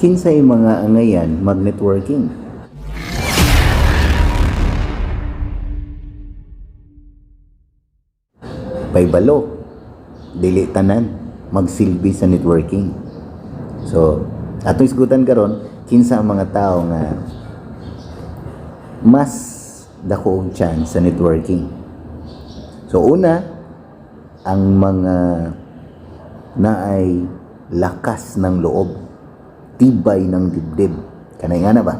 Kinsay mga angayan mag-networking? Paybalo, dili tanan magsilbi sa networking. So, atong isgutan karon kinsa ang mga tao nga mas dako og chance sa networking. So una, ang mga naay lakas ng loob, tibay ng dibdib. Kanay nga na ba?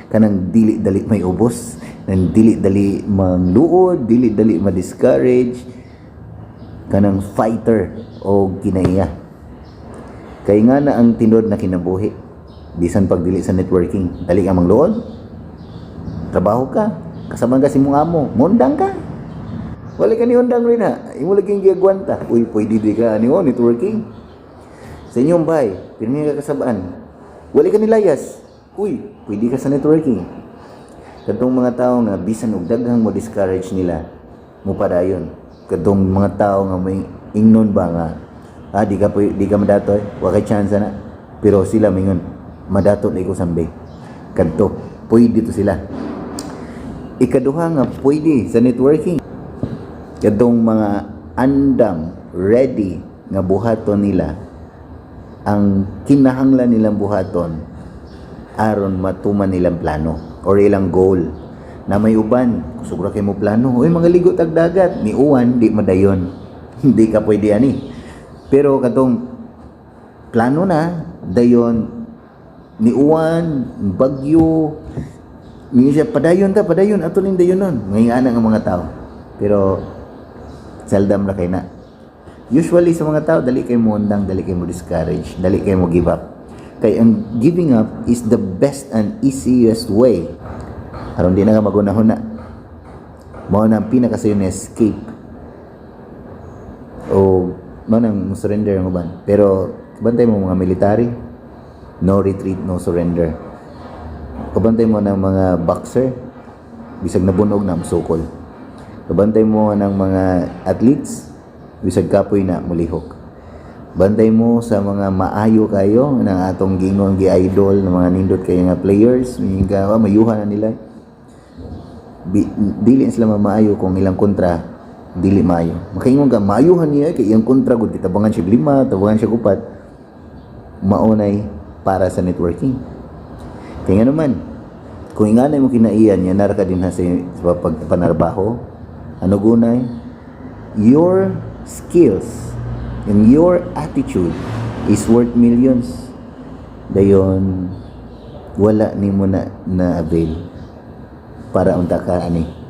Kanang dili dali may ubos, nang dili dali mangluod, dili dali ma-discourage, kanang fighter o kinaiya. Kay nga na ang tinod na kinabuhi. Bisan pag dili sa networking, dali ka mangluod. Trabaho ka, kasama ka si mong amo, mondang ka. Wala ka ni undang rin ha. Imo lagi giagwanta. Uy, pwede di ka ani oh, networking. Sa inyong bahay, pirmi ka kasabaan. Wala ka nilayas. Uy, pwede ka sa networking. Kadtong mga tao nga bisan og daghang mo discourage nila, mo padayon. Kadtong mga tao nga may ingnon ba nga di ka madato eh, wa kay chance na. Pero sila mingon, madato na ko someday. Kadto, pwede to sila. Ikaduha nga pwede sa networking. Kadtong mga andam, ready nga buhaton nila ang kinahanglan nilang buhaton aron matuman nilang plano or ilang goal na may uban kusog ra kay mo plano, uy, mga ligo tag dagat ni uwan, di madayon. Di ka pwede ani, pero katong plano na dayon ni uwan, bagyo, ni siya padayon ta, padayon ato ning dayon nun ngayon ana nga mga tao. Pero seldom ra kay na. Usually sa mga tao, dali kay mo undang, dali kay mo discourage, dali kay mo give up, kay ang giving up is the best and easiest way aron di na ka magunahuna. Mao na ang pinakasayon na escape o mao nang surrender ang uban. Pero bantay mo mga military, no retreat, no surrender. Kabantay mo ng mga boxer, bisag nabunog na, musukol. Kabantay mo ng mga athletes, bisag kapoy na, mulihok. Bantay mo sa mga maayo kayo ng atong gingon gi-idol ng mga nindot kayo nga players, ka mayuhan na nila. Dili sila mamaayo kung ilang kontra dili maayo. Makaingon ka maayuhan niya kay iyang kontra gud, kitabangan siya lima, tabangan siya upat. Maunay para sa networking. Kaya nga naman, kung inganay mo kinaiyan niya, nara ka din ha sa pagpanarbaho, ano gunay? Your skills and your attitude is worth millions. Dayon, wala nimo na na-avail para unta ka ani.